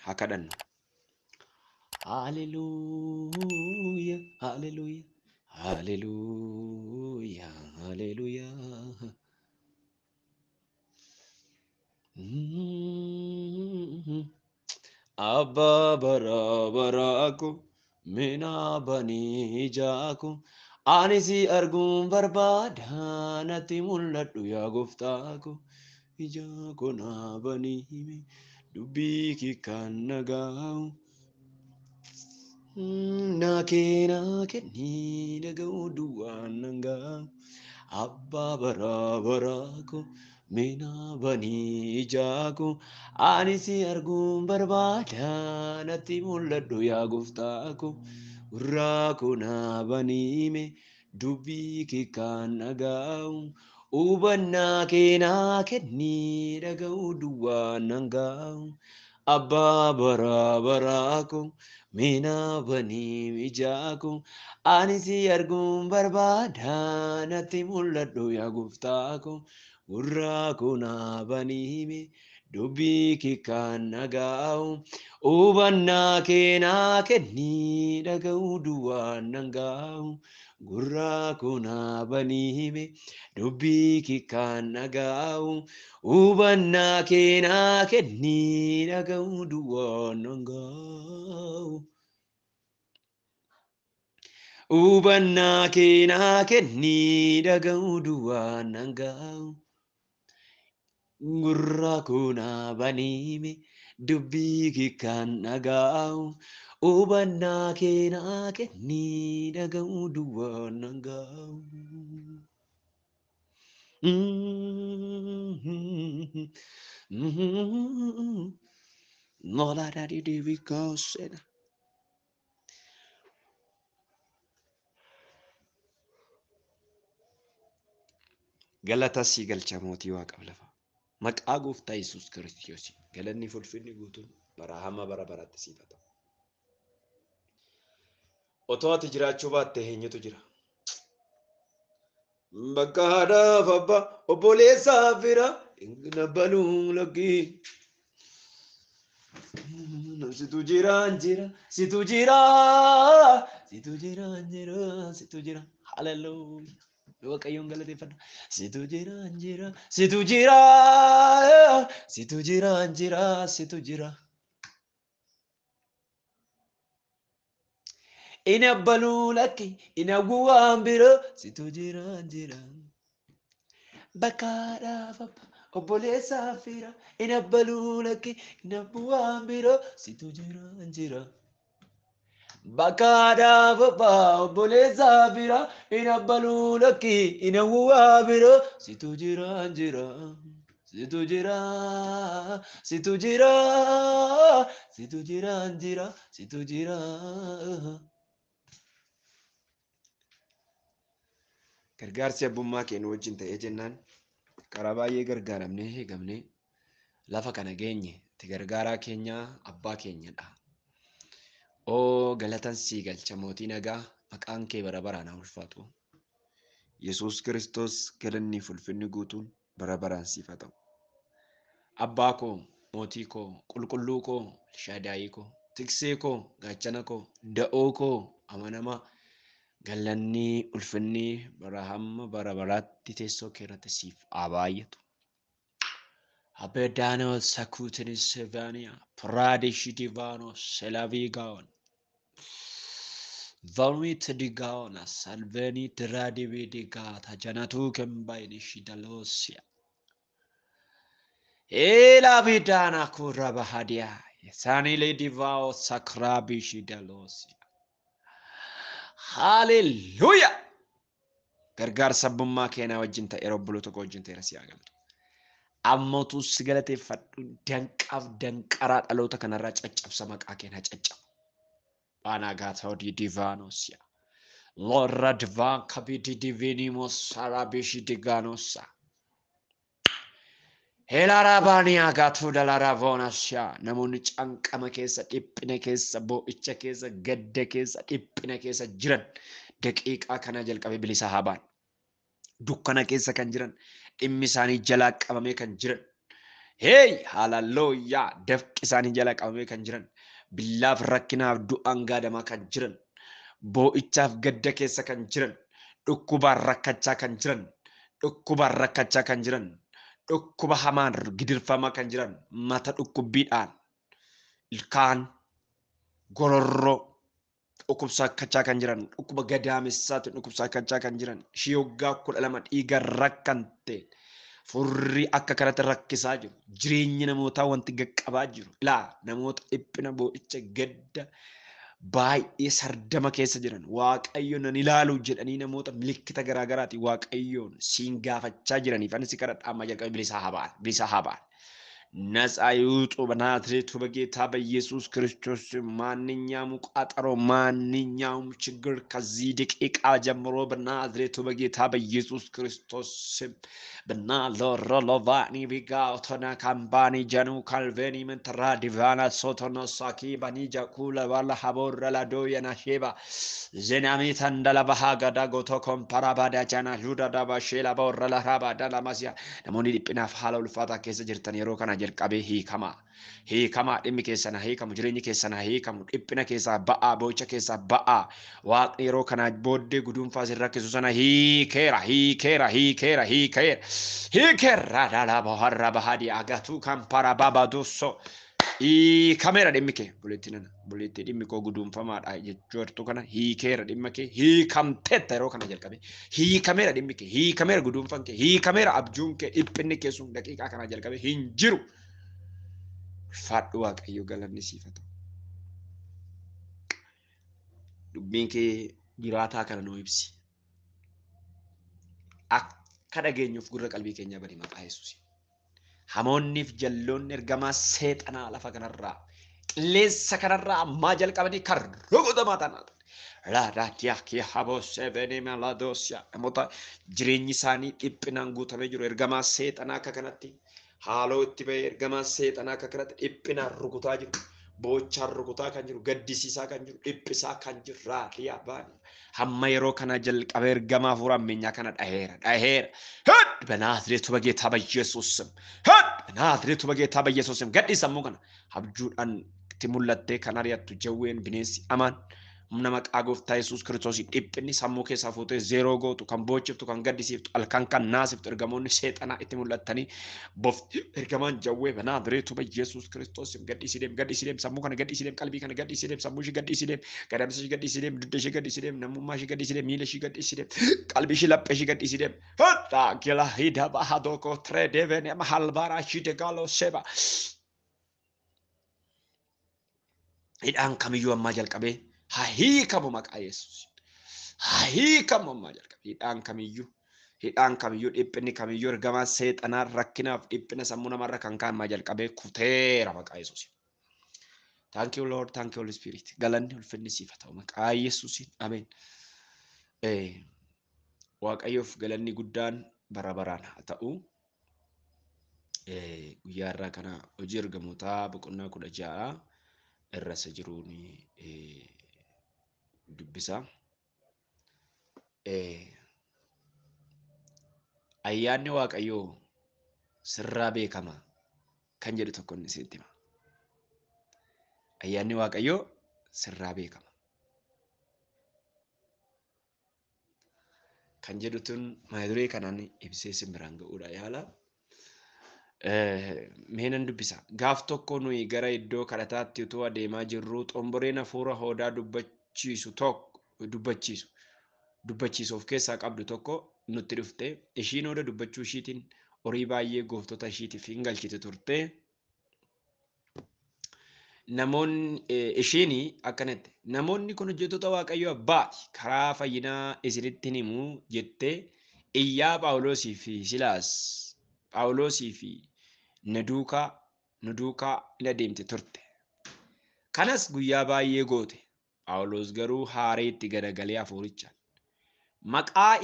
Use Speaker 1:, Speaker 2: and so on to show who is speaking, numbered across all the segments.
Speaker 1: Haa kadhannu. Haleluuyaa, haleluuyaa, haleluuyaa, haleluuyaa. Abbaa bara baraa ko mina banii ijaa ko ani si arguun barbaada natti mul'adhu yaa gooftaa ko ija koo naa banii dubbii kee kan dhaga'u. Naa kee naa kenni dhaga'uu duwwaan nan ga'u. Abbaa bara baraa ko mina banii ijaa ko ani si arguun barbaada natti mul'adhu yaa gooftaa ko gurraa koo naa baniime dubbii kee kan dhaga'u. Hubannaa kee naa kenni dhaga'uu duwwaan nan ga'u. Abbaa bara baraa ko mina banii ijaa ko ani si arguun barbaada natti mul'adhu yaa gooftaa ko gurraa koo naa baniime dubbii kee kan dhaga'u. Hubannaa kee naa kenni dhaga'uu duwwaan nan ga'u. Gurraa koo naa baniime dubbii kee kan dhaga'u. Hubannaa kee naa kenni dhaga'uu duwwaan nan ga'u. Hubannaa kee naa kenni dhaga'uu duwwaan nan ga'u. Gurra koo naa baniime dubbii kee kan dhaga'u. Hubannaa kee naa kenni dhaga'uu duwwaan nan ga'u. Nola daddy divi goosena. Galata sii galcha mootii waaqaaf lafa. Maqaa gooftaa Yesuus Kiristoos galanni fi ulfinni guutuun bara hamma bara baraatti siif haa ta'u. Otoo ati jiraachuu baatte eenyutu jira? Bakka haadhaaf abbaa obboleessaaf fira hin baluu lakkii. Situ jiraan jira, situ jira, situ jiraan jira, situ jira. Haleluuyaa. Waaqayyoon galateeffadha. Situ jiraan jira, situ jira, situ jiraan jira, situ jira. Inni abbaluu lakki, inni hawwuwaan bira, situ jiraan jira. Bakka haadhaaf abbaa obboleessaaf fira, inni abbaluu lakki, inni hawwuwaan bira, situ jiraan jira. Bakka haadhaaf abbaa obboleessaaf fira, inni abbaluu lakki, inni hawwuwaan bira, situ jiraan jira. Situ jira, situ jira, situ jiraan jira, situ jira. Gargaarsi abbummaa kee nu wajjin ta'ee jennaan karaa baay'ee gargaaramnee eegamnee lafa kana geenye itti gargaaraa keenya abbaa keenyadha. Oo galatan sii galcha mootii nagaa maqaan kee bara baraan haa ulfaatu. Yesuus Kiristoos galanni fi ulfinni guutuun bara baraan siif haa ta'u. Abbaa koo, mootii koo, qulqulluu koo, Shaadaayii koo, tiksee koo, gaachana koo, da'oo koo, amanamaa galanni ulfinni bara hamma bara baraatti teessoo kee irratti siif haa baay'atu. Abedano sakutini sevania pradeshi divano selavigaon Valmit digaona salveni dradivi digata janatu kembaini shidalosia. Ela kurabahadia sanile divao sakrabi shidalosia. Hallelujah! Gargaarsa abbummaa keenyaa wajjin ta'e obboloota koo wajjin ta'eera si haa galatu. Ammootu si galateeffadhu danqaaf danqaraa dhaloota kanarraa caccabsa maqaa keenyaa caccabu. Baanaa odii divaanosia. Lorra divaan kabidi divinimo sarabishi diganosa. Helarabaaniyaa gaatuu dalaravoonashaa namoonni canqama keessa dhiphina keessa boo'icha keessa gadda keessa dhiphina keessa jiran daqiiqaa kana jalqabee bilisa haa ba'an. Dukkana keessa kan jiran dhimmi isaanii jalaa qabamee kan jiran Hey, hallelujah! Dafqi isaanii jala qabamee kan jiran, billaaf rakkinaaf du'aan gaadamaa kan jiran, boo'ichaaf gadda keessa kan jiran, dhukkubaan rakkachaa kan jiran, dhukkubaan rakkachaa kan jiran, dhukkuba hamaan gidirfamaa kan jiran, mata dhukkubbiidhaan, ilkaan, gororroo dhukkubsachaa kan jiran, dhukkuba gadaamessaatiin dhukkubsachaa kan jiran, ishii waggaa 12 dhiiga rakkante, furrii akka kanatti rakkisaa jiru, jireenya namootaa wanti gaqqabaa jiru, ilaa namoota dhiphina boo'icha gadda baay'ee sardama keessa jiran, Waaqayyo nan ilaalu jedhanii namoota milikkita garaagaraatiin Waaqayyoon siin gaafachaa jiraniif ani si kadhadha amma jalqabe bilisaa haa ba'an, bilisaa haa ba'an. ነፃ ይውጡ በናዝሬቱ በጌታ በኢየሱስ ክርስቶስ። ማንኛውም ቋጠሮ፣ ማንኛውም ችግር ከዚህ ደቂቃ ጀምሮ በናዝሬቱ በጌታ በኢየሱስ ክርስቶስ ስም በናሎሮሎቫኒ ቢጋቶና ካምባኒ ጀኑ ካልቬኒ ምንትራ ዲቫና ሶቶኖሳኪ ባኒጃ ኩለባላ ሀቦረ ላዶየና ሼባ ዜናሚተ እንደለባሃ ገዳ ጎቶ ኮምፓራ ባዳቻና ጁዳ ዳባ ሼላ ቦረ ለራባ ዳላማሲያ namoonni dhiphinaaf haala ulfaataa keessa jirtan yeroo kana jalqabee hiikamaa. Hiikamaa, dhimmi keessan haa hiikamu, jireenyi keessan haa hiikamu, dhiphina keessaa ba'aa, boo'icha keessaa ba'aa. Waaqni yeroo kana booddee guduunfaa isin rakkisu sana hiikeera, hiikeera, hiikeera, hiikeera. Hiikeera dhala boharra bahadii agatuu kan para babadusso. Hiikameera dhimmi kee buleetti nana buleetti dhimmi koo guduunfamaadha jechuu kana hiikeera dhimma kee hiikamteetta yeroo kana jalqabe hiikameera dhimmi kee hiikameera guduunfan kee hiikameera abjuun kee dhiphinni kee sun daqiiqaa kana jalqabe hin jiru. Ulfaadhu Waaqayyo, galanni siif haa ta'u. Dubbiin kee jiraataa kana nuu ibsi. Akka dhageenyuuf gurra qalbii keenyaa bani maqaa Yesuusiin. Hamoonniif jalloonni ergamaa seexanaa lafa kanarraa qilleensa kanarraa ammaa jalqabanii kan rukutamaa ta'an. Namoota jireenyi isaanii dhiphinaan guutamee jiru ergamaa seexanaa akka kanatti haaloo itti bahee ergamaa seexanaa akka kanatti dhiphinaan rukutaa jiru. Boochaan rukutaa kan jiru, gaddisiisaa kan jiru, dhiphisaa kan jiru, raaliyaa baani. Hamma yeroo kana jalqabee ergamaa hafuura ammeenyaa kana dhaheera, dhaheera. Hid በናዝሬቱ በጌታ በኢየሱስ ስም ሂድ በናዝሬቱ በጌታ በኢየሱስ ስም gadhiisi sammuu kana abjuudhaan itti mul'attee kan ari'attu jawween bineensi amaan humna maqaa gooftaa Yesuus Kiristoos dhiphinni sammuu keessaa fuutee zeeroo gootu kan boochiftu kan gaddisiiftu halkan kan naasiftu ergamoonni seexanaa itti mul'attanii bofti ergamaan jawwee በናዝሬቱ በኢየሱስ ክርስቶስ ስም gadhiisi deem, gadhiisi deem, sammuu kana gadhiisi deem, qalbii kana gadhiisi deem, sammuu ishee gadhiisi deem, gadamsa ishee gadhiisi deem, dugda ishee gadhiisi deem, namummaa ishee gadhiisi deem, miila ishee gadhiisi deem, qalbii ishee laphee ishee gadhiisi deem. Hudhaa gila hida bahadoko tre devene mahalbara shidegalo seba. Hidhaan kamiyyuu ammaa jalqabee haa hiikamu maqaa Yesuus. Haa hiikamu ammaa jalqabee hidhaan kamiyyuu hidhaan kamiyyuu dhiphinni kamiyyuu ergamaa seexanaa rakkinaaf dhiphina sammuu namarra kan ka'an ammaa jalqabee kuteera maqaa Yesuus. Thank you Lord, thank you Holy Spirit. Galanni ulfinni siif haa ta'u maqaa Yesuusiin. Ameen. Waaqayyoof galanni guddaan bara baraan haa ta'u. Guyyaa irraa kana hojii ergamootaa boqonnaa 16 irra isa jiruun dubbisa. Ayyaanni Waaqayyoo sirraa beekama kan jedhu tokko inni isinitti hima. Ayyaanni Waaqayyoo sirraa beekama kan jedhu tun mata duree kanaan ibsee isin biraan ga'uudha yaala. Mee nan dubbisa. Gaaf tokko nuyi gara iddoo kadhataatti utuu adeemaa jirru xomboreen hafuura hoodaa dubbachiisu tokko dubbachiisu of keessaa qabdu tokko nutti dhufte. Ishiin hooda dubbachuu ishiitiin horii baay'ee gooftota ishiitiif hin galchite turte. Namoonni ishiin akkanatti namoonni kun hojjettoota Waaqayyoo abbaati karaa fayyinaa isinitti himu jettee iyyaa Phaawulosii fi Silaas Phaawulosii fi nu duukaa in adeemte turte. Kanas guyyaa baay'ee goote. Phaawulos garuu haaree itti garagalee hafuurichaan maqaa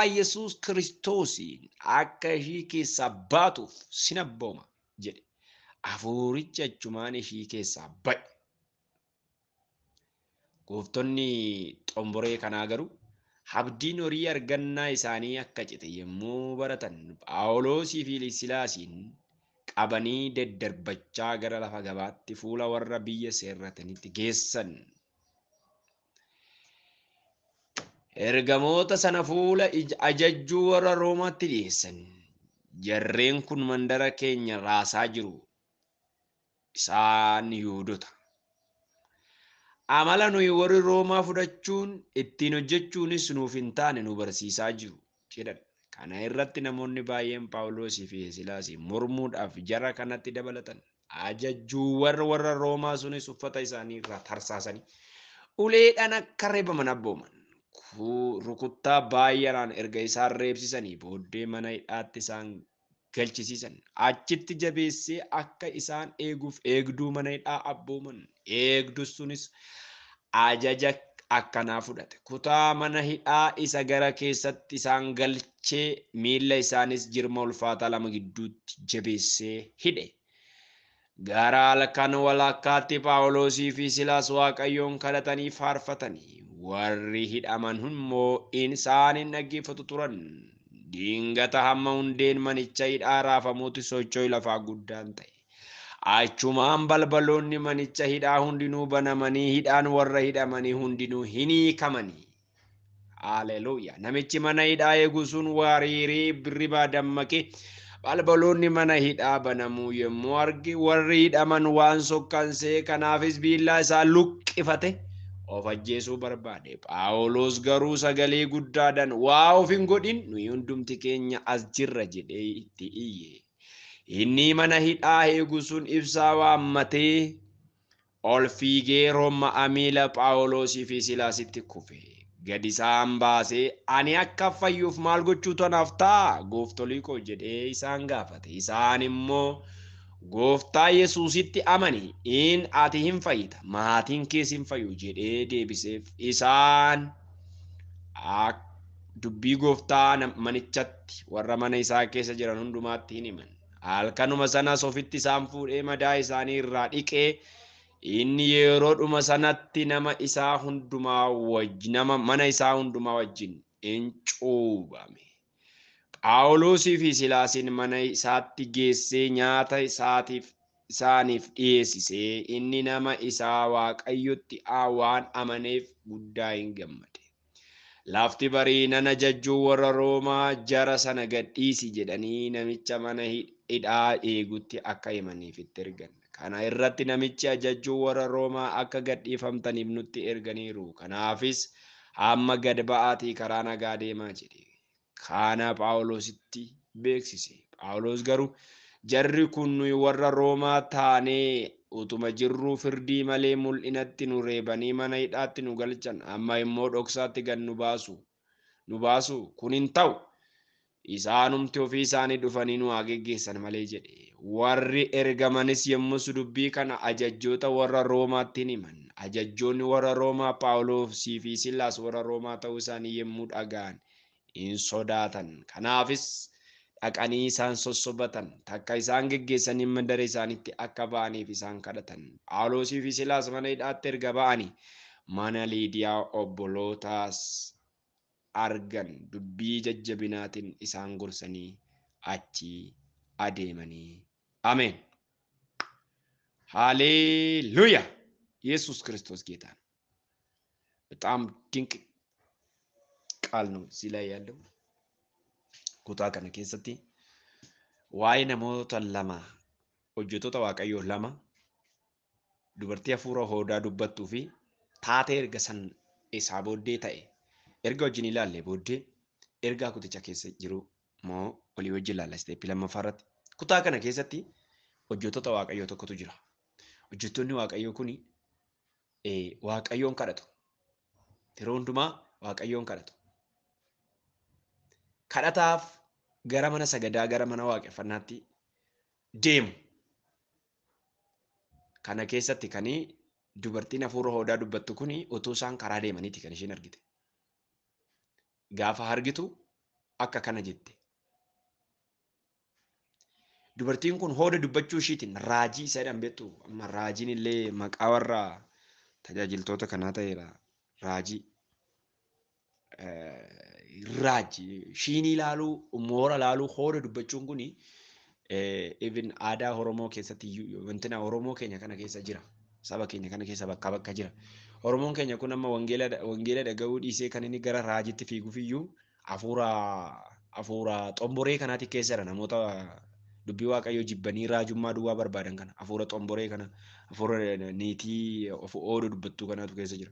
Speaker 1: Yesuus Kiristoosiin akka ishii keessaa baatuuf sin abbooma jedhe. Hafuurichi achumaan ishii keessaa ba'e. Gooftonni xomboree kanaa garuu Abdiin horii argannaa isaanii akka cite yommuu baratan Phaawulosii fi Silaasiin qabanii daddarbachaa gara lafa gabaatti fuula warra biyya seerratanitti geessan. Ergamoota sana fuula ajajjuu warra Roomaatti dhiyeessan. Jarreen kun mandara keenya raasaa jiru. Isaan Yihuudota. Amala nuyi warri Roomaa fudhachuun ittiin hojjechuunis nuuf hin taane nu barsiisaa jiru jedhan. Kana irratti namoonni baay'een Phaawulosii fi Silaasii mormuudhaaf jara kanatti dabalatan. Ajajjuu warra Roomaa sunis uffata isaanii irraa tarsaasanii uleedhaan akka reebaman abbooman. Rukuttaa baay'eedhaan erga isaan reebsisanii booddee mana hidhaatti isaan galchisiisan. Achitti jabeessee akka isaan eeguuf eegduu mana hidhaa abbooman. Eegdu sunis ajaja akkanaa fudhate. Kutaa mana hidhaa isa gara keessatti isaan galchee miilla isaanis jirma ulfaataa lama gidduutti jabeessee hidhe. Gara halkan walakkaatti Phaawulosii fi Silaas Waaqayyoon kadhatanii faarfatanii. Warri hidhaman immoo isaan hin dhaggeeffatu turan. Dingata hamma hundeen manicha hidhaa raafamuutti socho'i lafaa guddaan ta'e. Achumaan balbaloonni manicha hidhaa hundinuu banamanii hidhaan warra hidhamanii hundinuu hin hiikamanii. Haleluuyaa. Namichi mana hidhaa eegu sun wariiree birribaa dammaqee balbaloonni mana hidhaa banamuu yommuu arge warri hidhaman waan sokkansee kanaafis biillaa isaa luqqifate of ajjeesuu barbaade. Phaawulos garuu sagalee guddaadhaan waa of hin godhin nuyi hundumti keenya as jirra jedhee itti iyye. Inni mana hidhaa eegu sun ibsaa waammatee ol fiigee romma'a miila Phaawulosii fi Silaasitti kufe. Gad isaan baasee ani akka fayyuuf maal gochuutu anaaf ta'a gooftolii koo jedhee isaan gaafate. Isaan immoo gooftaa Yesuusitti amani in ati hin fayyita maatiin kees hin fayyu jedhee deebiseef. Isaan dubbii gooftaa manichatti warra mana isaa keessa jiran hundumaatti hin himan. Halkanuma sanas ofitti isaan fuudhee madaa isaanii irraa dhiqee inni yeroodhuma sanatti nama isaa hundumaa wajjin nama mana isaa hundumaa wajjin in cuubame. Phaawulosii fi Silaasiin mana isaatti geessee nyaata isaaniif dhiyeessisee inni nama isaa Waaqayyotti waan amaneef guddaa hin gammade. Lafti bariinan ajajjuu warra Roomaa jara sana gadhiisi jedhanii namicha mana hidhaa eegutti akka himaniif itti ergan. Kana irratti namichi ajajjuu warra Roomaa akka gadhiifamtaniif nutti erganiiru. Kanaafis hamma gad ba'aatii karaa nagaa deemaa jedhe. Kana Phaawulositti beeksise. Phaawulos garuu jarri kun nuyi warra Roomaa taanee utuma jirruu firdii malee mul'inatti nu reebanii mana hidhaatti nu galchan. Amma immoo dhoksaatti gad nu baasu kun hin ta'u. Isaanumti ofii isaanii dhufanii nu haa geggeessan malee jedhe. Warri ergamanis yommus dubbii kana ajajjoota warra Roomaatti hin himan. Ajajjoonni warra Roomaa Phaawulosii fi Silaas warra Roomaa ta'uu isaanii yommuu dhaga'an hin sodaatan. Kanaafis dhaqanii isaan sossobatan. Takka isaan geggeessanii mandara isaaniitti akka ba'aniif isaan kadhatan. Phaawulosii fi Silaas mana hidhaatti erga ba'anii mana Liidiyaa obbolootaas argan dubbii jajjabinaatiin isaan gorsanii achi adeemanii. Ameen. ሃሌሉያ! ኢየሱስ ክርስቶስ ጌታ ነው። በጣም ድንቅ ቃል ነው እዚህ ላይ ያለው። Kutaa kana keessatti waa'ee namoota lama hojjettoota Waaqayyoo lama dubartii hafuura hoodaa dubbattuu fi taatee erga san isaa booddee ta'e erga wajjin ilaalle booddee ergaa kuticha keessa jiru moo olii wajjin ilaalla isteeppii lammaffaa irratti. Kutaa kana keessatti hojjettoota Waaqayyoo tokkotu jira. Hojjettoonni Waaqayyoo kun Waaqayyoon kadhatu. Yeroo hundumaa Waaqayyoon kadhatu. Kadhataaf gara mana sagadaa gara mana waaqeffannaatti deemu. Kana keessatti kan dubartiin hafuura hoodaa dubbattu kun utuu isaan karaa deemaniiti kan isheen argite. Gaafa argitu akka kana jette. Dubartiin kun hooda dubbachuu ishiitiin raajii isa jedhan beektu. Amma raajiin illee maqaa warra tajaajiltoota kanaa ta'eera. Raajii. Raaji shiinii ilaaluu, moora ilaaluu, hooda dubbachuun kuni even aadaa Oromoo keessatti wantina Oromoo keenya kana keessa jira. Saba keenya kana keessa bakka bakka jira. Oromoon keenya kun amma wangeela dhaga'uu dhiisee kan inni gara raajitti fiiguuf iyyuu hafuura xomboree kanaati keessa jira. Namoota dubbii Waaqayyoo jibbanii raajummaa duwwaa barbaadan kana hafuura xomboree kana hafuura niitii of ooda dubbattuu kanaatu keessa jira.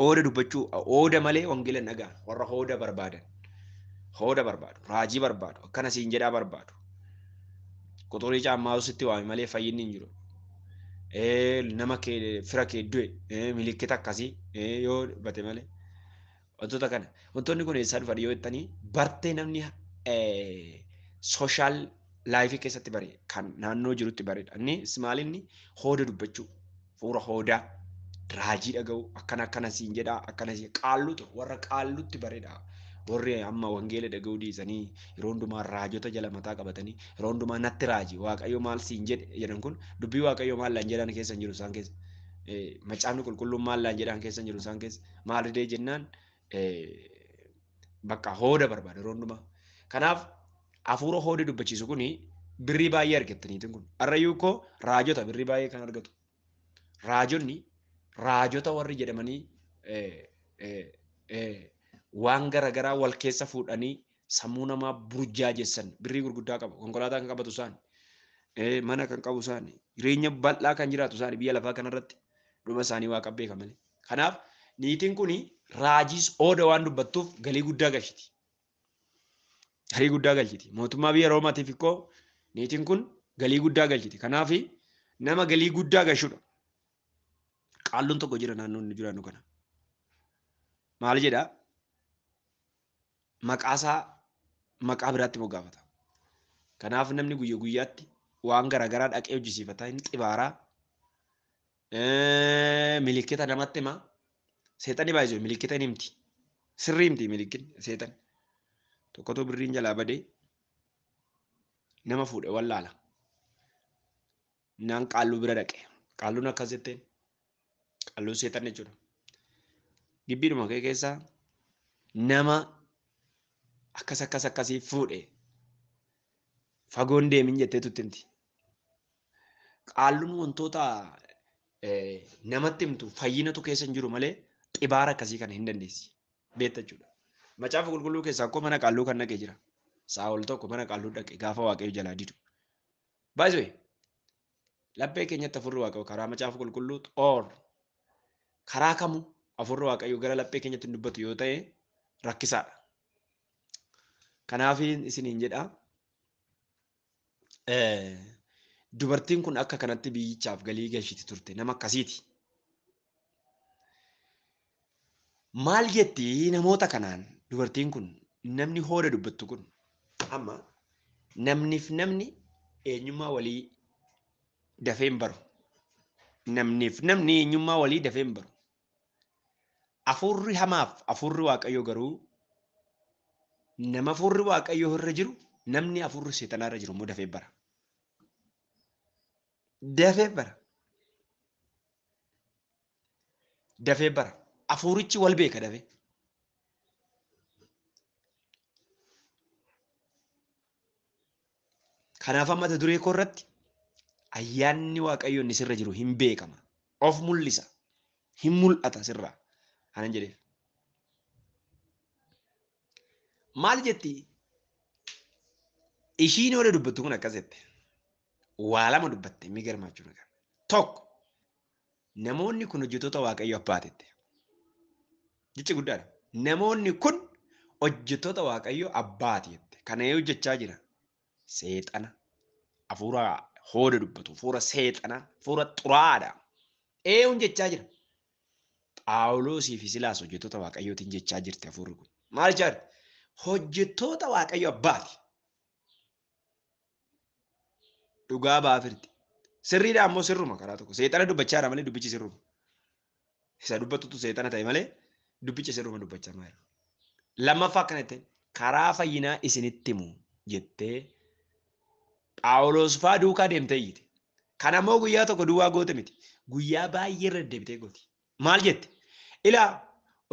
Speaker 1: Ooda dubbachuu ooda malee wangeela hin dhaga'an warra hooda barbaadan hooda barbaadu raajii barbaadu akkana siin jedhaa barbaadu. Qoxorii caammaa sitti waame malee fayyinni hin jiru. Nama kee fira kee du'e milikkita akkasii yoo bate malee wantoota kana wantoonni kun eessaa dhufan yoo jettanii bartee namni sooshaal laayifii keessatti bare kan naannoo jirutti baredha. Inni maalinni hooda dubbachuu fuura hoodaa raajii dhaga'u akkana akkana siin jedhaa akkana siin qaallutu warra qaallutti baredha. Warri amma wangeela dhaga'uu dhiisanii yeroo hundumaa raajota jala mataa qabatanii yeroo hundumaa natti raaji Waaqayyo maal siin jedhe jedhan kun dubbii Waaqayyo maal laan jedhan keessa hin jiru isaan keessa. Macaafni qulqulluun maal laan jedhan keessa hin jiru isaan keessa. Maal didee jennaan bakka hooda barbaada yeroo hundumaa. Kanaaf hafuura hooda dubbachiisu kuni birrii baay'ee argattaniitiin kun. Har'ayyuu koo raajota birrii baay'ee kan argatu. Raajonni raajota warri jedhamanii waan garaagaraa wal keessa fuudhanii sammuu namaa burjaajessan birrii gurguddaa qabu. Konkolaataa kan qabatu isaani, mana kan qabu isaani, jireenya bal'aa kan jiraatu isaani biyya lafaa kanarratti dhuma isaanii waaqa beeka malee. Kanaaf niitiin kuni raajiis ooda waan dubbattuuf galii guddaa galchiti. Galii guddaa galchiti. Mootummaa biyya Roomaatiif ikkoo niitiin kun galii guddaa galchiti. Kanaaf nama galii guddaa galchudha. Qaalluun tokko jira naannoo inni jiraannu kana. Maal jedhaa? Maqaasaa maqaa biraatti moggaafata. Kanaaf namni guyya guyyaatti waan garaagaraa dhaqee hojjisiifata. Inni xibaaraa milikkita namatti hima. Seexanni baay'isuu milikkita hin himti. Sirrii himti milikkinni seexanni. Tokkotu birriin jalaa badee nama fuudhe wallaala. Naan qaalluu bira dhaqe. Qaalluun akkas jetteen. Qaalluun seexanni jechuudha. Gibbiidhuma kee keessaa nama akkas akkas akkasii fuudhe fagoon deemin jettee tutti himti. Qaalluun wantoota namatti himtu fayyinatu keessa hin jiru malee xibaara akkasii kana hin dandeessi. Beekta jechuudha. Macaafa qulqulluu keessaa akkoo mana qaalluu kan dhaqee jira. Saa'ol tokko mana qaalluu dhaqe gaafa Waaqayyo jalaa didu. Baay'ee laphee keenyatti hafuurri Waaqayyo karaa macaafa qulqulluu or karaa kamuu hafuurri Waaqayyo gara laphee keenyatti hin dubbatu yoo ta'e rakkisaadha. Kanaaf isiniin jedha dubartiin kun akka kanatti biyyichaaf galii galchiti turte nama akkasiiti. Maal jetti namoota kanaan dubartiin kun namni hooda dubbattu kun amma namniif namni eenyummaa walii dafee hin baru. Namniif namni eenyummaa walii dafee hin baru. Hafuurri hamaaf hafuurri Waaqayyoo garuu nama hafuurri Waaqayyoo irra jiru namni hafuurri seexanaa irra jiru immoo dafee bara. Dafee bara. Dafee bara. Hafuurichi wal beeka dafee. Kanaaf amma mata duree koo irratti ayyaanni Waaqayyoo inni sirra jiru hin beekama. Of mul'isa. Hin mul'ata sirraa. Kanan jedheef. Maal jetti? Ishiin hooda dubbattu kun akkas jette. Waa lama dubbatte mi garmaachuu nagaa. Tokko namoonni kun hojjettoota Waaqayyo abbaati jette. Jechi guddaadha. Namoonni kun hojjettoota Waaqayyo abbaati jette. Kana yoo hojjechaa jira seexana hafuura hooda dubbatu hafuura seexana hafuura xuraadha. Eewwan jechaa jira. Phaawulosii fi Silaas hojjettoota Waaqayyootiin jechaa jirti hafuurri kun. Maal jechaa jirti? Hojjettoota Waaqayyo abbaati. Dhugaa baafirti. Sirriidha ammoo sirruma karaa tokko. Seexana dubbachaa jira malee dubbichi sirruma. Isa dubbatutu seexana ta'e malee dubbichi sirruma dubbachaa jira. Lammaffaa akkana jetteen karaa fayyinaa isinitti himu jettee Phaawulos faa duukaa deemtee iyyite. Kana immoo guyyaa tokko duwwaa goote miti. Guyyaa baay'ee irra deddeebitee gooti. Maal jette? Ilaa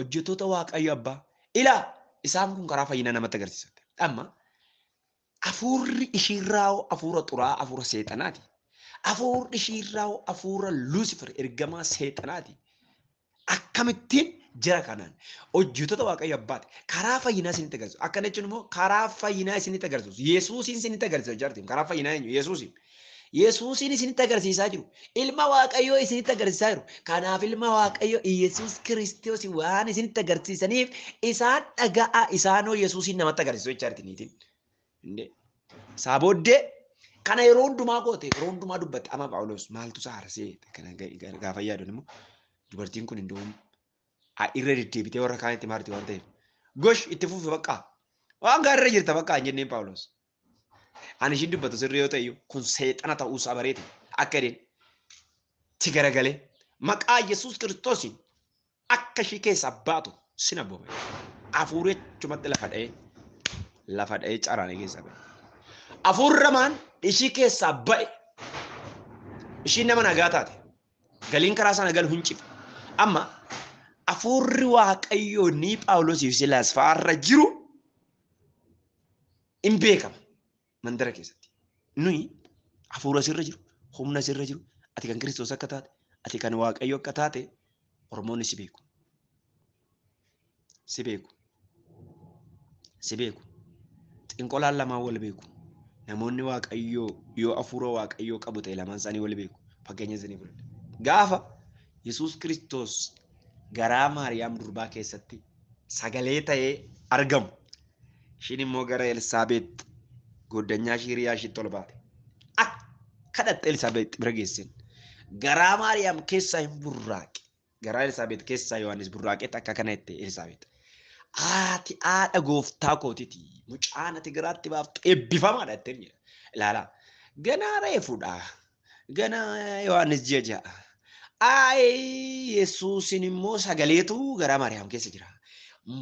Speaker 1: Hojjettoota Waaqayyo Abbaa. Ilaa isaan kun karaa fayyinaa namatti agarsiisan. Amma hafuurri ishiirraa hafuura xuraa, hafuura seexanaati. Hafuurri ishiirraa hafuura Luusifer ergamaa seexanaati. Akkamittiin jara kanaan hojjettoota Waaqayyo Abbaati. Karaa fayyinaa isinitti agarsiisu. Akkana jechuun immoo karaa fayyinaa isinitti agarsiisu. Yesuusiin isinitti agarsiisu jaartiin. Karaa fayyinaa eenyu? Yesuusiin. Yesuusiin isinitti agarsiisaa jiru. Ilma Waaqayyoo isinitti agarsiisaa jiru. Kanaaf ilma Waaqayyoo Yesuus Kiristoos waan isinitti agarsiisaniif isaan dhaga'aa, isaanoo Yesuusiin namatti agarsiisu jechaarti niitiin. Isaa booddee kana yeroo hundumaa goote, yeroo hundumaa dubbatte. Amma Phaawulos maaltu isaa arsee kana gaafa yaadan immoo dubartiin kun hinduum irra deddeebitee warra kaanitti maarti waan ta'eef. Gosh itti fufi bakka. Waan gaarii irra jirta bakka hin jenneen Phaawulos. Ani ishiin dubbatu sirrii yoo ta'e kun seexana ta'uusaa bareete. Akka jedheen ti garagalee maqaa Yesuus Kiristoosiin akka ishii keessaa baatu sin abboome. Hafuurri achumatti lafa dha'ee caraanee keessaa ba'e. Hafuurri hamaan ishii keessaa ba'e. Ishiin nama nagaa taate. Galiin karaa sana galu hin cife. Amma hafuurri Waaqayyoo ni Phaawulosiif Silaas fa'aarra jiru hin beekama mandara keessatti. Nuyi hafuura sirra jiru, humna sirra jiru, ati kan Kiristoos akka taate, ati kan Waaqayyoo akka taate Oromoonni si beeku. Si beeku. Si beeku. Xinqolaan lamaan wal beeku. Namoonni Waaqayyoo yoo hafuura Waaqayyoo qabu ta'e lamaan isaanii wal beeku. Fakkeenya isinii fudhadha. Gaafa Yesuus Kiristoos garaa Maariyaam durbaa keessatti sagalee ta'ee argamu. Ishiin immoo gara Elsaabeet goddanyaa ishii hiriyaa ishiitti ol baate. Akka dhatte Elsaabeet bira geesseen. Garaa Maariyaam keessaa hin burraaqe. Garaa Elsaabeet keessaa Yohaannis burraaqetti akka kana jette Elsaabeet. Ati haadha gooftaa kootiiti. Mucaan ati garaatti baaftu eebbifamaadha jetteen jedha. Ilaalaa. Ganaa reefuudha. Ganaa Yohaannis ji'a ja'a. Ayi Yesuusin immoo sagaleetu garaa Maariyaam keessa jira.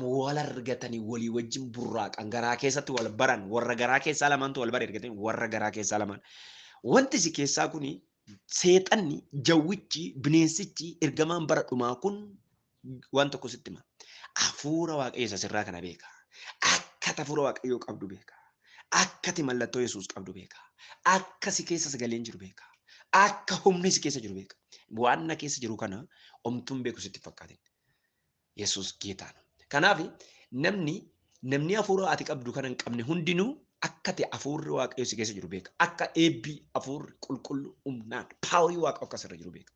Speaker 1: Wal argatanii walii wajjin burraaqan, garaa keessatti wal baran, warra garaa keessaa lamaantu wal bare argatanii warra garaa keessaa lamaan. Wanti si keessaa kuni seexanni, jawwichi, bineensichi, ergamaan bara dhumaa kun waan tokko sitti hima. Hafuura Waaqayyo isa sirraa kana beeka. Akka ati hafuura Waaqayyoo qabdu beeka. Akka ati mallattoo Yesuus qabdu beeka. Akka si keessa sagaleen jiru beeka. Akka humni si keessa jiru beeka. Waan na keessa jiru kana omtuun beeku sitti fakkaatin. Yesuus geetaan. Kanaaf namni hafuura ati qabdu kana hin qabne hundinuu akka ati hafuurri Waaqayyoo si keessa jiru beeka. Akka eebbi hafuurri qulqullu humnaan paawarii Waaqa akka sirra jiru beeka.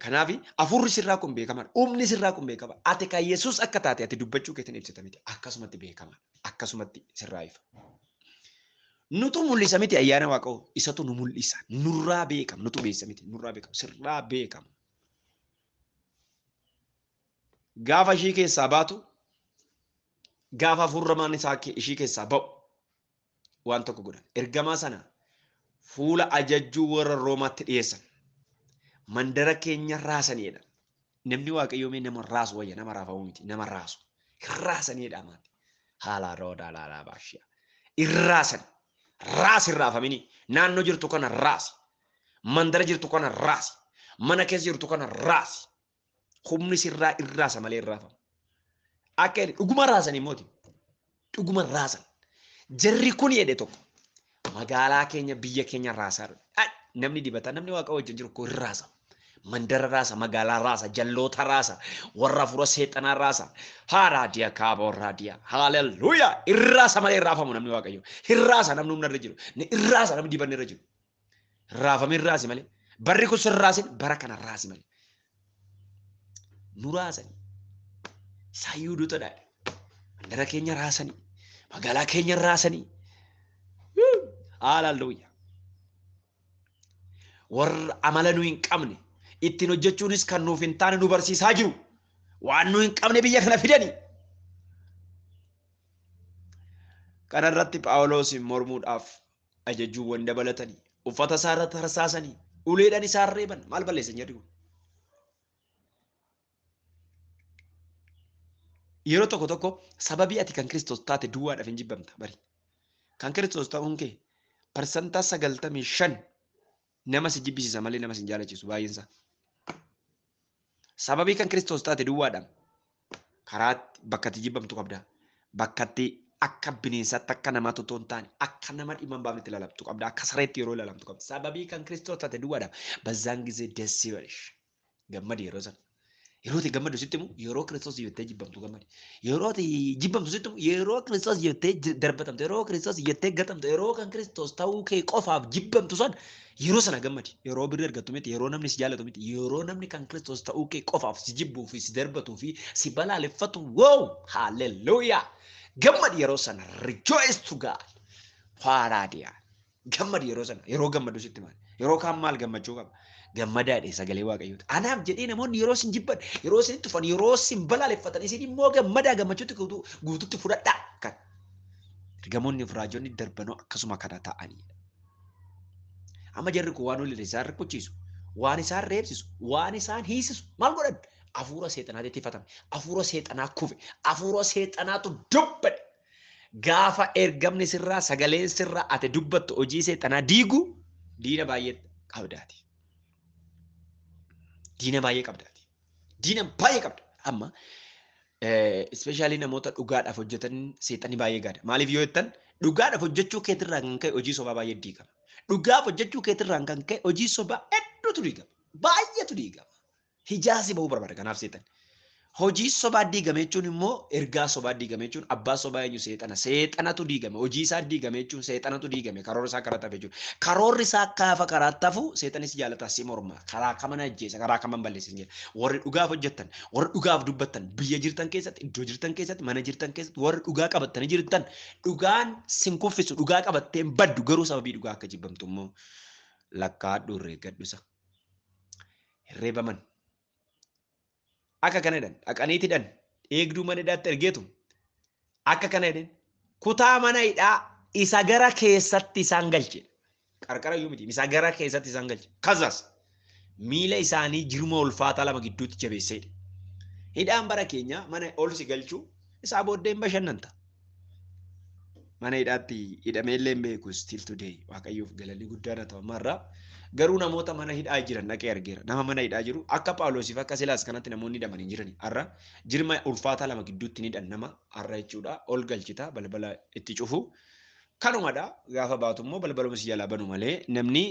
Speaker 1: Kanaaf hafuurri sirraa kun beekamaadha. Humni sirraa kun beekamaadha. Ati kan Yesuus akka taate ati dubbachuu keetiin ibsita miti. Akkasumatti beekamaadha. Akkasumatti sirraa ifa. Nutu mul'isa miti ayyaana Waaqayyoo. Isatu nu mul'isa. Nurraa beekama. Nutu beessa miti. Nurraa beekama. Sirraa beekama. Gaafa ishii keessaa baatu, gaafa hafuurri hamaan isaa ishii keessaa ba'u waan tokko godhan. Ergamaa sana fuula ajajjuu warra Roomaatti dhiyeessan. Mandara keenya raasaniidha. Namni Waaqayyoo mee nama raasu wayya, nama raafamuu miti, nama raasu. Raasaniidha maati. Haala roodaa laalaa baashiyaa. Irraasan. Raasi raafamini. Naannoo jirtu kana raasi. Mandara jirtu kana raasi. Mana keessa jirtu kana raasi. Humni sirraa irraasa malee irraafamu. Akka jedhe dhuguma raasanii mooti. Dhuguma raasan. Jarri kun jedhe tokko magaalaa keenya biyya keenya raasaa jiru. Namni dibataa namni Waaqa wajjin jiru kun raasa. Mandara raasa, magaalaa raasa, jalloota raasa, warra hafuura seexanaa raasa. Haaraadiya kaaboo raadiya. Haalelluuyaa. Irraasa malee irraafamu namni Waaqayyo. Irraasa namni humna irra jiru. Irraasa namni dibanni irra jiru. Raafame irraasi malee. Barri kun sirraasin bara kana raasi malee. Nu raasani. Isaan Yihudootadha. Mandara keenya raasanii. Magaalaa keenya raasanii. Haalelluuyaa. Warra amala nu hin qabne ittiin hojjechuunis kan nuuf hin taane nu barsiisaa jiru. Waan nu hin qabne biyya kana fidani. Kana irratti Phaawulos mormuudhaaf ajajjuuwwan dabalatanii uffata isaa irratti tarsaasanii uleedhaan isaan reeban. Maal balleessan jarri kun? Yeroo tokko tokko sababii ati kan Kiristoos taate duwwaadhaaf hin jibbamta bari. Kan Kiristoos ta'uun kee 95% nama si jibbisiisa malee nama si hin jaalachiisu baay'een isaa. Sababii kan Kiristoos taate duwwaadhaan. Karaa bakka itti jibbamtu qabda. Bakka itti akka bineensaatti akka namaatti otoo hin taane akka nama dhimma hin baafnetti ilaalamtu qabda. Akka sareetti yeroo ilaalamtu qabda. Sababii kan Kiristoos taate duwwaadhaaf bazzaan gisee dessi balish. Gammadi yeroo sana. Yeroo itti gammaddu sitti himu yeroo Kiristoos jettee jibbamtu gammadi. Yeroo itti jibbamtu sitti himu yeroo Kiristoos jettee darbatamtu, yeroo Kiristoos jettee gatamtu, yeroo kan Kiristoos ta'uu kee qofaaf jibbamtu sana yeroo sana gammadi. Yeroo birrii argattu miti, yeroo namni si jaallatu miti, yeroo namni kan Kiristoos ta'uu kee qofaaf si jibbuu fi si darbatuu fi si balaaleffatu. Wow! Hallelujah! Gammadi yeroo sana, rejoice to God. Faaraadiyaa. Gammadi yeroo sana, yeroo gammaddu sitti maali? Yeroo kaan maal gammachuu qaba? Gammadaadhe sagalee Waaqayyooti. Anaaf jedhee namoonni yeroo isin jibban, yeroo isin tufan, yeroo isin balaaleffatan, isin immoo gammadaa gammachuutti guututti fudhadhaa. Kan ergamoonni fi raajonni darbanoo akkasuma kana ta'anidha. Amma jarri kun waan olii isaan rukuchiisu, waan isaan reebsisu, waan isaan hiisisu maal godhan? Hafuura seexanaatti ittifatame. Hafuura seexanaa kufe. Hafuura seexanaatu dubbate. Gaafa ergamni sirraa, sagaleen sirraa ati dubbattu hojii seexanaa diigu diina baay'ee qabdaati. Diina baay'ee qabdaati. Diina baay'ee qabda. Amma ispeeshaalii namoota dhugaadhaaf hojjetan seexanni baay'ee gaada. Maaliif yoo jettan dhugaadhaaf hojjechuu keetirraa kan ka'e hojii sobaa baay'ee diigama. Dhugaaf hojjechuu keetirraa kan ka'e hojii sobaa hedduutu diigama. Baay'eetu diigama. Hijaasi bahuu barbaada kanaaf seexanni. Hojii sobaa diigame jechuun immoo ergaa sobaa diigame jechuun abbaa sobaa eenyu seexana. Seexanatu diigame. Hojii isaa diigame jechuun seexanatu diigame. Karoora isaa karaa tafe jechuudha. Karoorri isaa gaafa karaa tafu seexanis jaalata si morma. Karaa kaman ajjeesa, karaa kaman balleessa jedha. Warri dhugaaf hojjettan, warri dhugaaf dubbattan, biyya jirtan keessatti, iddoo jirtan keessatti, mana jirtan keessatti, warri dhugaa qabattanii jirtan, dhugaan sin kuffisu, dhugaa qabattee hin baddu, garuu sababii dhugaa akka jibbamtu immoo lakkaadhu herreeggadhu isa. Herreebaman. Akka kana jedhan dhaqaniiti hidhan eegduu mana hidhaatti ergeetu akka kana jedhan kutaa mana hidhaa isa gara keessatti isaan galche. Qarqara iyyuu miti, isa gara keessatti isaan galche. Kazas miila isaanii jirma ulfaataa lama gidduutti jabeessee hidhe. Hidhaan bara keenya mana ol si galchuu isaa booddee hin bashannanta. Mana hidhaatti hidhamee illee hin beeku still today. Waaqayyoof galanni guddaan haa ta'u ammarraa. Garuu namoota mana hidhaa jiran dhaqee argeera. Nama mana hidhaa jiru akka Phaawulosiif akka Silaas kanatti namoonni hidhaman hin jirani. Har'a jirma ulfaataa lama gidduutti ni hidhan nama har'a jechuudha. Ol galchita balbala itti cufu. Kanumadha gaafa baatu immoo balbaluma si jalaa banu malee namni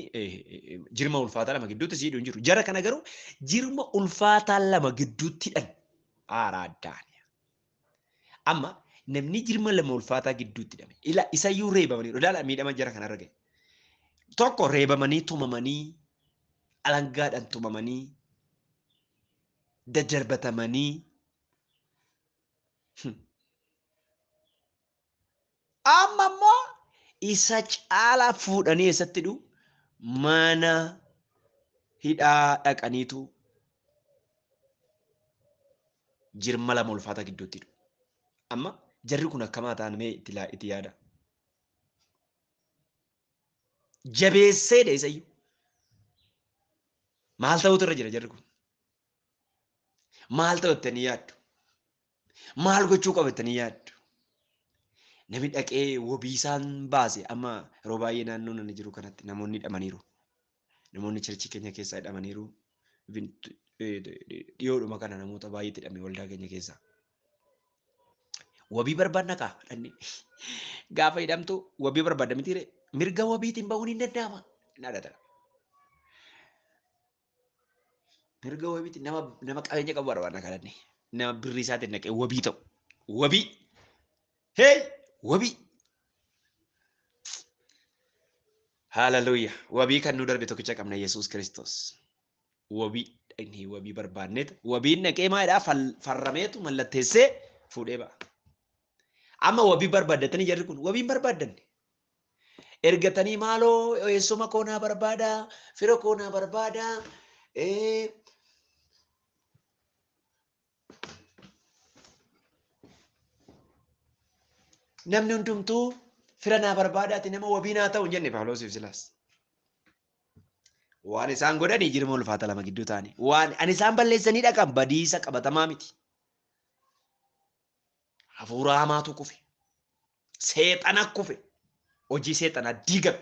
Speaker 1: jirma ulfaataa lama gidduutti si hidhu hin jiru. Jara kana garuu jirma ulfaataa lama gidduutti hidhan. Aaraaddaani. Amma namni jirma lama ulfaataa gidduutti hidhame. Ila isayyuu reebamanii ilaala miidhama jara kanarra gahe. Tokko reebamanii tumamanii alangaadhaan tumamanii daddarbatamanii amma immoo isa caalaa fuudhanii eessatti hidhu mana hidhaa dhaqaniitu jirma lama ulfaataa gidduutti hidhu. Amma jarri kun akkamaa ta'an mee itti yaada. Jabeessee dha isayyuu. Maal ta'utu irra jira jarri kun? Maal ta'u jettanii yaaddu? Maal gochuu qaba jettanii yaaddu? Namni dhaqee wabii isaan baase amma yeroo baay'ee naannoo nani jiru kanatti namoonni hidhamaniiru. Namoonni churchii keenya keessaa hidhamaniiru. Dhiyoodhuma kana namoota baay'eetti hidhame waldaa keenya keessaa. Wabii barbaadna kaa dhanni. Gaafa hidhamtu wabii barbaadda mitiire mirga wabiitiin bahuun hin danda'ama. Naadha. Mirga wabiitiin nama qabeenya qabu barbaadna kaa dhanni. Nama birrii isaatiin dhaqee wabii ta'u. Wabii. Hey! Wabii. Hallelujah. Wabii kan nu darbe tokkicha qabna Yesuus Kiristoos. Wabii dhaqnee wabii barbaanneet wabiin dhaqee maalidhaa farrameetu mallatteessee fuudhee ba'a. Amma wabii barbaaddatanii jarri kun wabii hin barbaaddanne. Ergatanii maaloo eessuma koo naa barbaada, fira koo naa barbaada, namni hundumtuu fira naa barbaadaati nama wabii naa ta'u hin jenne Phaawulosiif Silaas. Waan isaan godhanii jirma ulfaata lama gidduu ta'anii. Waan ani isaan balleessanii dhaqan badiisa qabatamaa miti. Hafuura hamaatu kufe. Seexana kufe. Hojii seexanaa diigame.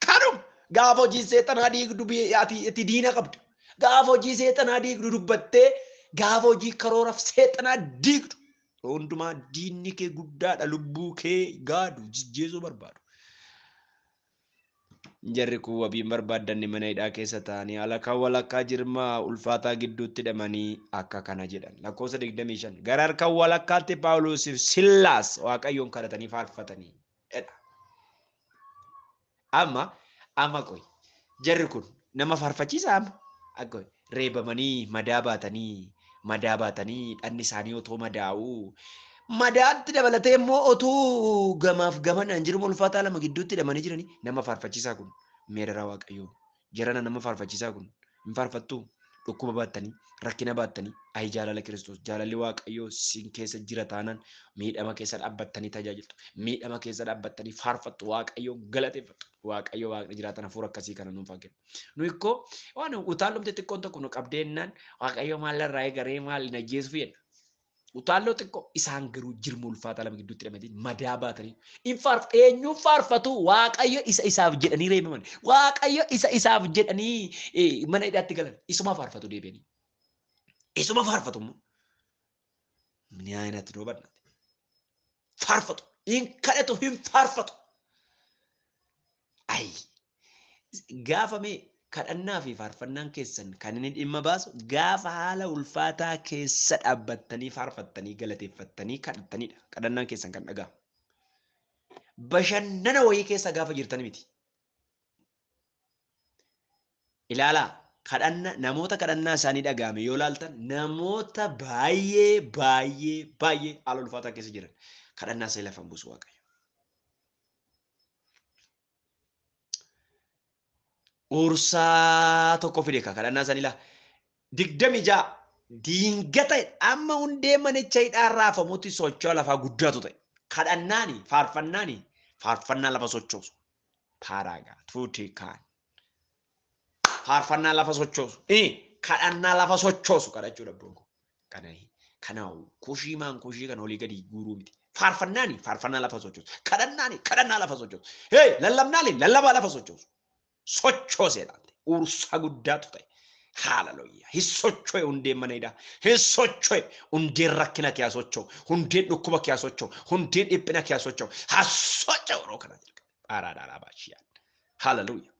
Speaker 1: Kanuma gaafa hojii seexanaa diigdu ati itti diina qabdu. Gaafa hojii seexanaa diigdu dubbattee Gaafa hojii karooraaf seexanaa diigdu. Hundumaa diinni kee guddaadha lubbuu kee gaadu jijjeesuu barbaadu. Jarri kun wabiin barbaaddanni mana hidhaa keessa taa'anii halkan walakkaa jirma ulfaataa gidduutti hidhamanii akka kana jedhan. Lakkoofsa 25 gara harka walakkaatti Phaawulosiif Sillaas Waaqayyoon kadhatanii faarfatanii jedha. Amma qoy jarri kun nama faarfachiisa amma akka reebamanii madaa baatanii dhanni isaanii otoo madaa'uu madaatti dabalatee immoo otuu gamaaf gamanaan jirma ulfaataa lama gidduutti hidhamanii jiranii nama faarfachiisaa kun meerara Waaqayyoo jarana nama faarfachiisaa kun hin faarfattuu dhukkuba baattanii rakkina baattanii ayi jaalala Kiristoos jaalalli Waaqayyoo sin keessa jira taanaan miidhama keessa dhaabbattanii tajaajiltu miidhama keessa dhaabbattanii faarfattu Waaqayyoo galateeffattu Waaqayyo Waaqni jiraatan hafuura akkasii kana nuuf haa kennu. Nu ikkoo waan utaallumti xiqqoon tokko nu qabdeennaan Waaqayyo maallarraa eegaree maal na ajjeesuuf jenna. Utaalloo xiqqoo isaan garuu jirma ulfaataa lama gidduutti hidhamanii madaa baatanii eenyuun faarfatu Waaqayyo isa isaaf jedhanii reebaman Waaqayyo isa isaaf jedhanii mana hidhaatti galan isuma faarfatu deebi'anii isuma faarfatu immoo minyaayinatti nuu badnate faarfatu hin kadhatu hin faarfatu. Ayi gaafa mee kadhannaa fi faarfannaan keessan kan inni dhimma baasu gaafa haala ulfaataa keessa dhaabbattanii faarfattanii galateeffattanii kadhattanidha. Kadhannaan keessan kan dhaga'amu. Bashannana wayii keessa gaafa jirtan miti. Ilaalaa kadhanna namoota kadhannaa isaanii dhaga'ame yoo ilaaltan namoota baay'ee baay'ee baay'ee haala ulfaataa keessa jiran kadhannaa isaanii lafan buusu Waaqayyo. Ursaa tokko fide kadhannaa isaanii laa 26 diingata amma hundee manicha hidhaa raafamutti socho'a lafaa guddaatu ta'e. Kadhannaani faarfannaani faarfannaa lafa sochoosu. Paaraagaa tuutii kaan. Faarfannaa lafa sochoosu. Kadhannaa lafa sochoosu kadhachuu dhabdoon kun. Kana kushii maan kushii kan olii gadi guuruu miti. Faarfannaani faarfannaa lafa sochoosu. Kadhannaani kadhannaa lafa sochoosu. Hee lallabnaani lallabaa lafa sochoosu. Sochooseedha. Ursa guddaatu ta'e. Hallelujah. Hin socho'e hundeen mana hidhaa. Hin socho'e hundeen rakkina kee haa socho'u. Hundeen dhukkuba kee haa socho'u. Hundeen dhiphina kee haa socho'u. Haa socho'u yeroo kana jalqabe. Araadhaa baashiyaan. Hallelujah.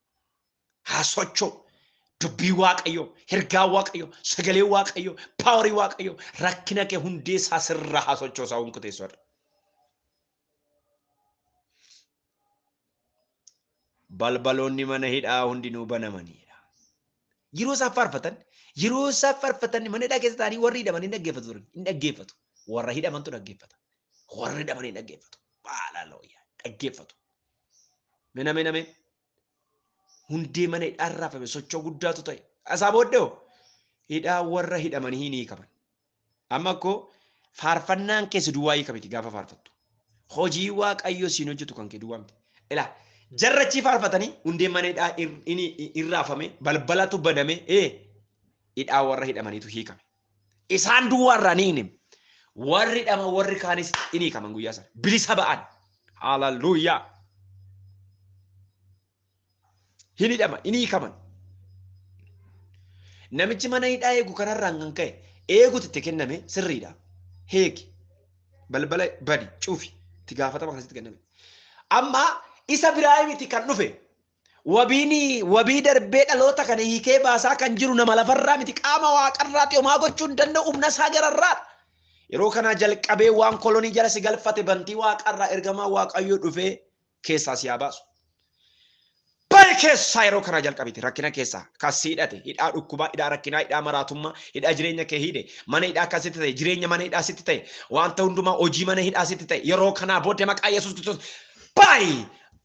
Speaker 1: Haa socho'u. Dubbii Waaqayyoo, ergaa Waaqayyoo, sagalee Waaqayyoo, paawarii Waaqayyoo rakkina kee hundee isaa sirraa haa sochoosaa hunkuteessu irra. Balbaloonni mana hidhaa hundinuu banamaniidha. Yeroo isaan faarfatan mana hidhaa keessa taa'anii warri hidhaman hin dhaggeeffatu turan. Hin dhaggeeffatu. Warra hidhamantu dhaggeeffata. Warri hidhaman hin dhaggeeffatu. Hallelujah. Dhaggeeffatu. Mina mina min. Hundee mana hidhaa raafame sochoo guddaatu ta'e. Asaa booddee hidhaa warra hidhamanii hin hiikaman. Amma akkoo faarfannaan keessa duwwaa hiikamiti gaafa faarfattu. Hojii Waaqayyoo siin hojjetu kan kee duwwaa miti. Ilaa jarrachi faarfatanii hundeen mana hidhaa irraafame balbalatu baname hidhaa warra hidhamaniitu hiikame. Isaan duwwaarraa ni hinim. Warri hidhaman warri kaanis in hiikaman guyyaa sana. Bilisa ba'an. Hallelujah. Hin hidhama in hiikaman. Namichi mana hidhaa eegu kanarraan kan ka'e eegutu itti kenname sirriidha. Heeki balbala badi cufi itti gaafatama kanasitti kenname. Amma isa biraa miti kan dhufe wabii darbee dhaloota kana hiikee baasaa kan jiru nama lafarraa miti qaama waaqarraati homaa gochuu hin danda'u humna isaa gararraadha. Yeroo kanaa jalqabee waan kolonii jala si galfate bantii waaqarraa ergamaa Waaqayyoo dhufee keessaa si haa baasu. Bari keessaa yeroo kanaa jalqabite rakkina keessaa kan si hidhate hidhaa dhukkubaa hidhaa rakkinaa hidhaa maraatummaa hidhaa jireenya kee hidhe mana hidhaa akkasitti ta'e jireenya mana hidhaa sitti ta'e wanta hundumaa hojii mana hidhaa sitti ta'e yeroo kanaa booddee maqaa Yesuus Kiristoos bayi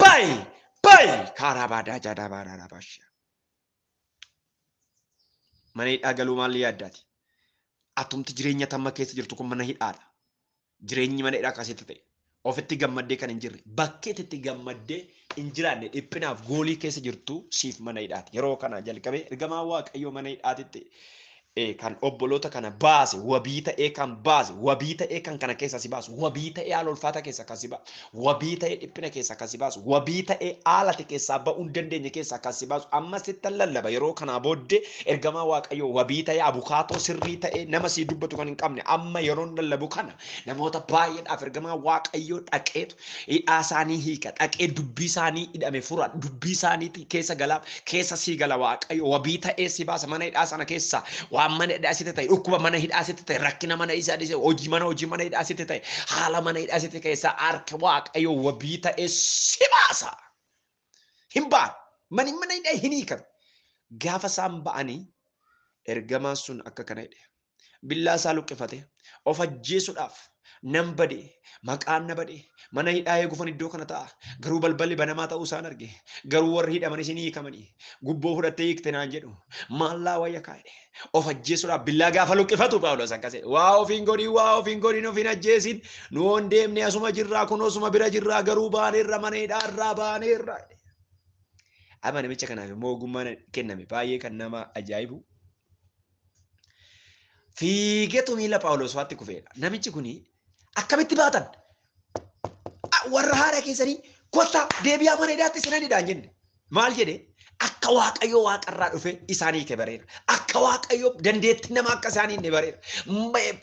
Speaker 1: bayi bayi karaa baadaa jaadaa baadaa baashaa. Mana hidhaa galuu maal yaaddaati? Atumti jireenya tamma keessa jirtu kun mana hidhaadha. Jireenyi mana hidhaa akkasitti ta'e. Ofitti gammaddee kan hin jirre bakkeetti gammaddee hin jiraanne dhiphinaaf goolii keessa jirtu siif mana hidhaati. Yeroo kana jalqabee ergamaa Waaqayyoo mana hidhaatitti Kan obboloota kana baase, wabii ta'ee kan baase, wabii ta'ee kan kana keessa si baasu, wabii ta'ee haala ulfaataa keessa kan si baasu, wabii ta'ee dhiphina keessa kan si baasu, wabii ta'ee haala ati keessaa ba'uu hin dandeenye keessa kan si baasu, amma sitti lallaba. Yeroo kanaa booddee ergamaa Waaqayyoo wabii ta'ee, abukaatoo sirrii ta'ee, nama sii dubbatu kan hin qabne, amma yeroon lallabu kana namoota baay'eedhaaf ergamaa Waaqayyoo dhaqeetu hidhaa isaanii hiika, dhaqee dubbii isaanii hidhame fura, dubbii isaanii keessa galaaf, keessa sii gala. Waaqayyo wabii ta'ee si baasa mana hidhaa sana keessa. Waan mana hidhaa sitti ta'e, dhukkuba mana hidhaa sitti ta'e, rakkina mana hidhaa sitti ta'e, hojii mana hidhaa sitti ta'e, haala mana hidhaa sitti keessa harka Waaqayyo wabii ta'ee si baasa. Hin ba'an. Mani mana hidhaa hin hiikan. Gaafa isaan ba'anii ergamaan sun akka kana jedhe. Billaa isaa luqqifate, of ajjeesuudhaaf, nan bade, maqaan na bade, mana hidhaa eeguufan iddoo kana ta'a, garuu balballi banamaa ta'uu isaan arge, garuu warri hidhaman isin hiikamanii, gubboo fudhattee hiikte naan jedhu, maallaa wayya kaa'e. Of ajjeesuudhaaf billaa gaafa luqqifatu Phaawulos akkas jedhe: "Waa ofiin godhin, waa ofiin godhin, ofiin ajjeesin, nu hoon deemne, asuma jirraa, kunoo osuma bira jirraa, garuu baaneerra, mana hidhaa irraa baaneerra." Amma namicha kanaaf immoo ogummaan kenname baay'ee kan nama ajaa'ibu. Fiigetu miila Phaawulos faatti kufeedha. Namichi kuni akkamitti baatan? Warra haadha keessanii kottaa deebi'aa mana hidhaatti isin hidhaan jenne. Maal jedhe? Akka Waaqayyo waaqarraa dhufe isaanii hiike bareera. Akka Waaqayyo dandeettii nama akka isaanii hin bareera.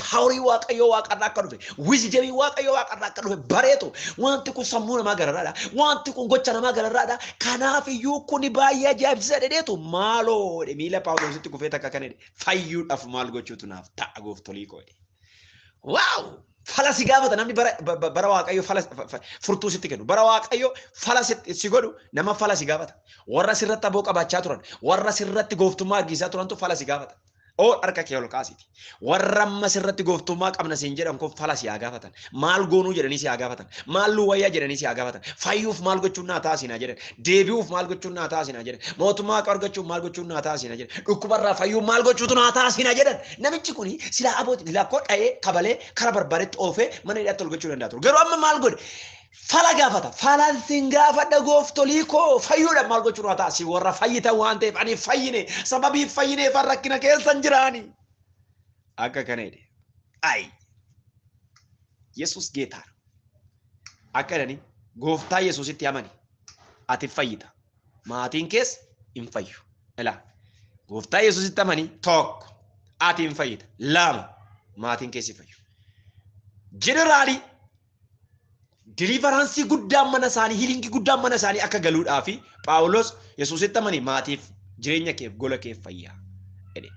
Speaker 1: Powerii Waaqayyo waaqarraa akka dhufe, wisdomii Waaqayyo waaqarraa akka dhufe bareetu. Wanti kun sammuu namaa gararraadha. Wanti kun gocha namaa gararraadha. Kanaaf iyyuu kuni baay'ee ajaa'ibsiisa jedheetu, maaloo jedhe, miila Phaawulositti kufee takka kana jedhe: "Fayyuudhaaf maal gochuutu naaf ta'a, gooftolii koo?" jedhe. Wow! Fala si gaafata namni. Bara Waaqayyo fala furtuu sitti kennu, bara Waaqayyo fala si godhu, nama fala si gaafata. Warra sirratti aboo qabaachaa turan, warra sirratti gooftummaa argisaa turantu fala si gaafata. Oo, harka kee ol kaasiti. Warra amma sirratti gooftummaa qabna siin jedhan kun fala si haa gaafatan. Maal goonuu jedhanii si haa gaafatan. Maal nu wayyaa jedhanii si haa gaafatan. Fayyuuf maal gochuun naa ta'a jedhan. Deebi'uuf maal gochuun naa ta'a jedhan. Mootummaa akka argachuuf maal gochuun naa ta'a jedhan. Dhukkubarraa fayyuuf maal gochuutu naa ta'a jedhan. Namichi kuni silaa abooti lakkoo dha'ee kabalee kara barbaadetti oofee mana hidhaatti ol gochuu danda'a ture. Garuu amma maal godhe? Fala gaafata. Falan sin gaafadha, gooftolii koo, fayyuudhaaf maal gochuun naa ta'a? Si warra fayyitan waan ta'eef ani fayyine, sababii fayyineef rakkina keessan jiraani. Akka kana jedhe. Ayi. Yesus ጌታ ነው. Akka jedhanii, gooftaa Yesuusitti amani. Ati fayyita. Maatiin kees hin fayyu. Ilaa. Gooftaa Yesuusitti amanii, tokko, ati hin fayyita. Lama, maatiin kees hin fayyu. Generally deliveranceii guddaan mana isaanii, healingii guddaan mana isaanii akka galuudhaa fi Phaawulos Yesuusitti amanii, maatiif, jireenya keef, gola keef fayyaa jedhe.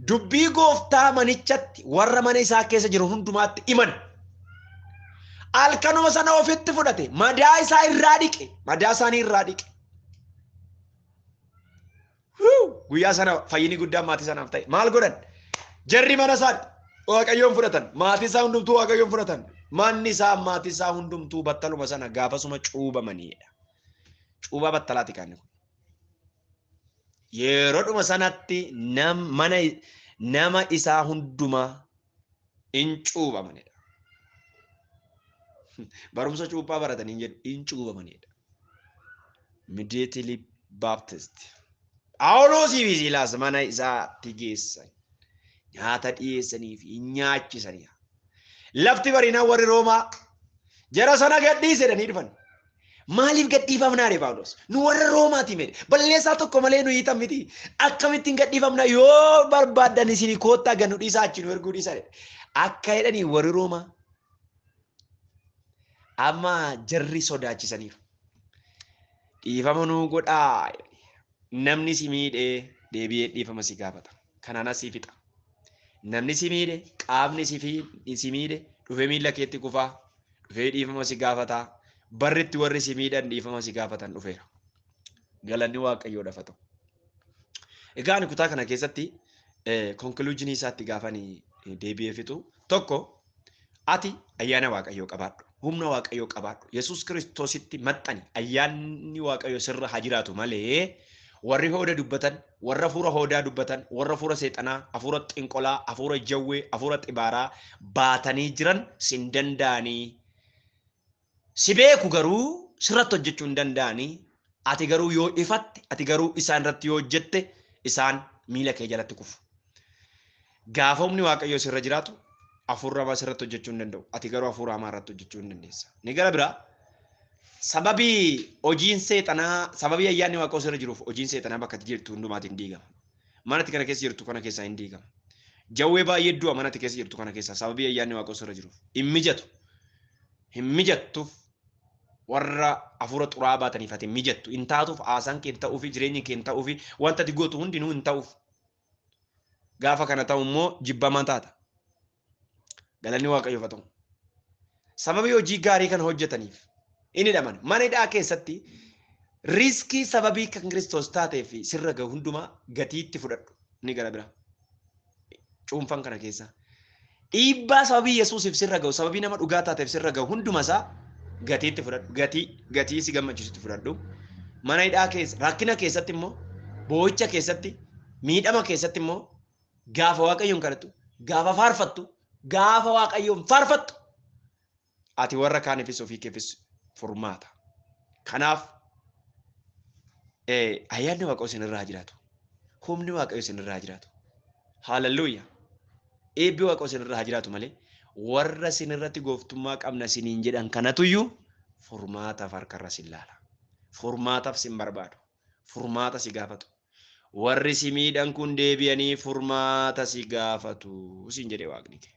Speaker 1: Dubbii gooftaa manichatti warra mana isaa keessa jiru hundumaatti himan. Halkanuma sana ofitti fudhate, madaa isaa irraa dhiqe, madaa isaanii irraa dhiqe. Guyyaa sana fayyini guddaan maatii sanaaf ta'e. Maal godhan? Jarri mana isaatti Waaqayyoon fudhatan. Maatii isaa hundumtuu Waaqayyoon fudhatan. Manni isaa, maatii isaa hundumtuu battaluma sana gaafasuma cuubamaniidha. Cuubaa battalaati kan kun. Yeroodhuma sanatti mana nama isaa hundumaa in cuubamanidha. Barumsa cuuphaa baratanii jedhu, in cuubamanidha. Immediately Baptist. Phaawulosii fi Siilaas mana isaatti geessan. Nyaata dhiyeessanii fi nyaachisanii. Lafti bariinaa warri Roomaa jara sana gadhiise jedhanii dhufan. Maaliif gadhiifamnaa ree, Phaawulos? Nu warra Roomaati miti. Balleessaa tokko malee nu hiitan miti. Akkamittiin gadhiifamna? Yoo barbaaddan isin koottaa gannu dhiisaa, achi nu erguu dhiisaa. Akka jedhanii warri Roomaa amma jarri sodaachisaniiru. Dhiifama nuu godhaa. Namni si miidhee deebi'ee dhiifama si gaafata. Kanaan asii fixa. Namni si miidhe, qaamni si miidhe dhufee miilla keetti kufaa, dhufee dhiifama si gaafataa. Barritti warri si miidhan dhiifama si gaafatan dhufeera. Galanni Waaqayyoodhaaf haa ta'u. Egaa ani kutaa kana keessatti conclusionii isaatti gaafanii deebi'ee fixu, tokko, ati ayyaana Waaqayyoo qabaadhu. Humna Waaqayyoo qabaadhu. Yesuus Kiristoositti maxxani. Ayyaanni Waaqayyoo sirra haa jiraatu malee warri hooda dubbatan, warra hafuura hoodaa dubbatan, warra hafuura seexanaa, hafuura xinqolaa, hafuura jawwee, hafuura xibaaraa baatanii jiran sin danda'anii. Si beeku, garuu sirratti hojjechuu hin danda'anii. Ati garuu yoo ifatte, ati garuu isaan irratti yoo hojjette, isaan Miila kee jalatti kufu. Gaafa humni Waaqayyoo sirra jiraatu hafuurri hamaa sirratti hojjechuu hin danda'u. Ati garuu hafuura hamaa irratti hojjechuu hin dandeessa. Ni gara biraa sababii hojiin seexanaa, sababii ayyaanni Waaqayyoo sirra jiruuf hojiin seexanaa bakka ati jirtu hundumaatiin diigama. Mana ati kana keessa jirtu kana keessaa hin diigama. Jawwee baay'ee du'a mana ati keessa jirtu kana keessaa sababii ayyaanni Waaqayyoo sirra jiruuf. Hin mijatu. Hin mijattuuf warra hafuura xuraa'aa baataniif ati hin mijattu. Hin taatuuf, haasaan kee hin ta'uufi, jireenyi kee hin ta'uufi, wanta ati gootu hundinuu hin ta'uuf. Gaafa kana ta'u immoo jibbamaa taata. Galanni Waaqayyoof haa ta'u. Sababii hojii gaarii kana hojjetaniif inni hidhaman. Mana hidhaa keessatti riiskii sababii kan Kiristoos taatee fi sirra gahu hundumaa gatiitti fudhadhu. Inni gara bira. Cuunfan kana keessa. Dhiibbaa sababii Yesuusiif sirra gahu, sababii nama dhugaa taateef sirra gahu hunduma isaa gatiitti fudhadhu. Gatii si gammachiisutti fudhadhu. Mana hidhaa keessa, rakkina keessatti immoo, boo'icha keessatti, miidhama keessatti immoo gaafa Waaqayyoon kadhattu, gaafa faarfattu, gaafa Waaqayyoon faarfattu, ati warra kaaniifis ofii keefis furmaata. Kanaaf ayyaanni Waaqayyoo isinirraa jiraatu. Humni Waaqayyoo isinirraa jiraatu. Haaleluyyaa. Eebbi Waaqayyoo isinirraa jiraatu malee warra isinirratti gooftummaa qabna isiniin jedhan kanatuyyuu furmaataaf harkarra sin laala. Furmaataaf sin barbaadu. Furmaata si gaafatu. Warri si miidhan kun deebi'anii furmaata si gaafatu siin jedhe Waaqni kee.